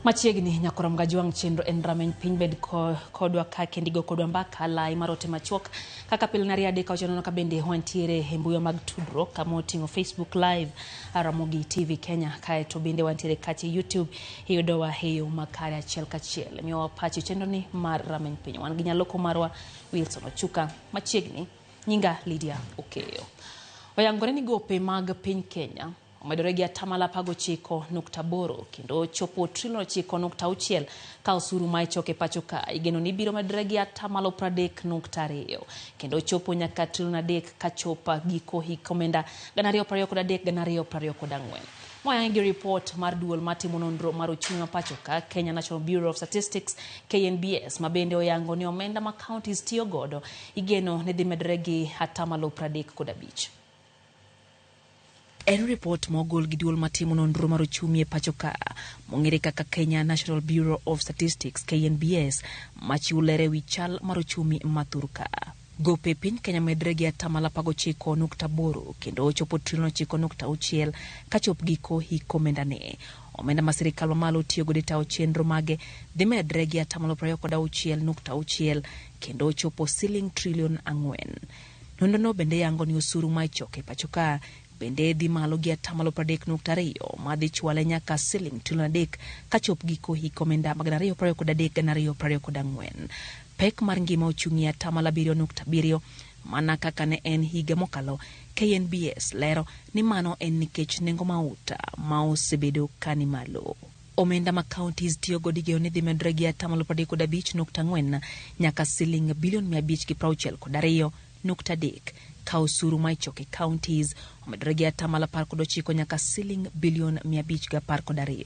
Machiegni nyakora Mgajwang' chenro en rameny piny bed kodwa ka kendo igo kodwa mbaka lai mar ote machuok kaka pile nariyo adek auchiel nono ka bende wantiere e mbui mag tudruok kama oting'o Facebook Live Ramogi TV Kenya kaeto bende wantiere kacha e YouTube iyudowa e yo makare achiel kachiel miyowa pachi chenro ni mar rameny piny wan gi nyaloko marwa Wilson Ochuka machiegni nyinga Lydia Okeyo. Oyangore ni gope mag piny Kenya omedore gi atamalo 19.8 kendo chopo trilion 9.6 ka osuru ma ichoko e pacho ka igeno ni biro medore gi atamalo 30.2 kendo chopo nyaka trilion 3 kachop giko hik omenda 2023 2024. Moyangi gi ripot mar duol matimo nonro mar ochumi ma pacho ka Kenya National Bureau of Statistics KNBS ma bende oyango ni omenda ma counties tiyo godo igeno ni dhi medore gi atamalo 35. En ripot ma ogol gi duol matimo nonro mar ochumi e pacho ka mong'ere kaka Kenya National Bureau of Statistics KNBS machiwo ler e wi chal mar ochumi ma thur ka. Gope piny Kenya medre gi atamalo 19.8 kendo ochopo trilion 9.6 kachop giko hik omenda ne. Omenda ma sirikal mamalo tiyo godo e tayo chenro mage dhi medre gi atamalo 26.6 kendo ochopo siling trilion 4. Nonrono bende yango ni osuru ma ichoko e pacho ka bende dhi malo gi atamalo 30.2 ma dhi chwale nyaka siling trilion 3 kachop giko hik omenda mag 2023 2024. Pek mar ngima ochung' e atamalo 7.7 mana kaka ne en higa mokalo. KNBS lero ni mano en nikech nengo mauta ma osebedo ka ni malo. Omenda ma counties tiyo godo igeno ni dhi medore gi atamalo 35.4 nyaka siling bilion 562.3 ka osuru ma ichoko e counties omedore gi atamalo 19 nyaka siling bilion 512.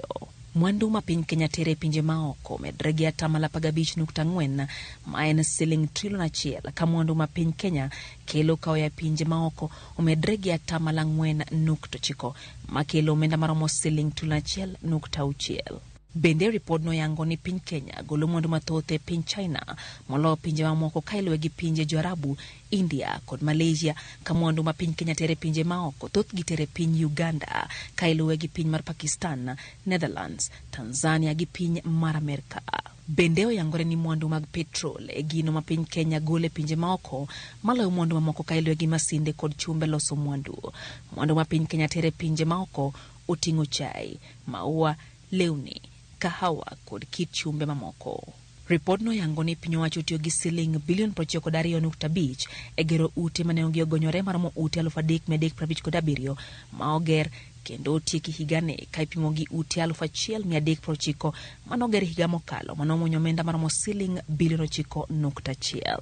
Mwandu ma piny Kenya tere e pinje maoko omedore gi atamalo 15.4 ma en siling trilion 1 ka mwandu ma piny Kenya kelo ka oya e pinje maoko omedore gi atamalo 4.9 makelo omenda maromo siling trilion 1.6. Bende ripodno yango ni piny Kenya golo mwandu mathoth e piny China moloyo pinje mamoko ka iluwe gi pinje Joarabu, India kod Malaysia ka mwandu ma piny Kenya tere pinje maoko thothgi tere piny Uganda ka iluwe gi piny mar Pakistan, Netherlands, Tanzania gi piny mar Amerka. Bende oyangore ni mwandu mag petrol e gino ma piny Kenya golo e pinje maoko maloyo mwandu mamoko ka iluwe gi masinde kod chumbe loso mwandu. Mwandu ma piny Kenya tere pinje maoko oting'o chai, maua, lewni, kahawa kod kit chumbe mamoko. Ripodno yango ni piny owacho otiyo gi siling bilion 92.5 e gero ute ma nengogi ogonyore maromo ute 3,357 ma oger kendo otieki higani ka ipimo gi ute 1,390 manoger higa mokalo manomuonyo omenda maromo siling bilion 9.1.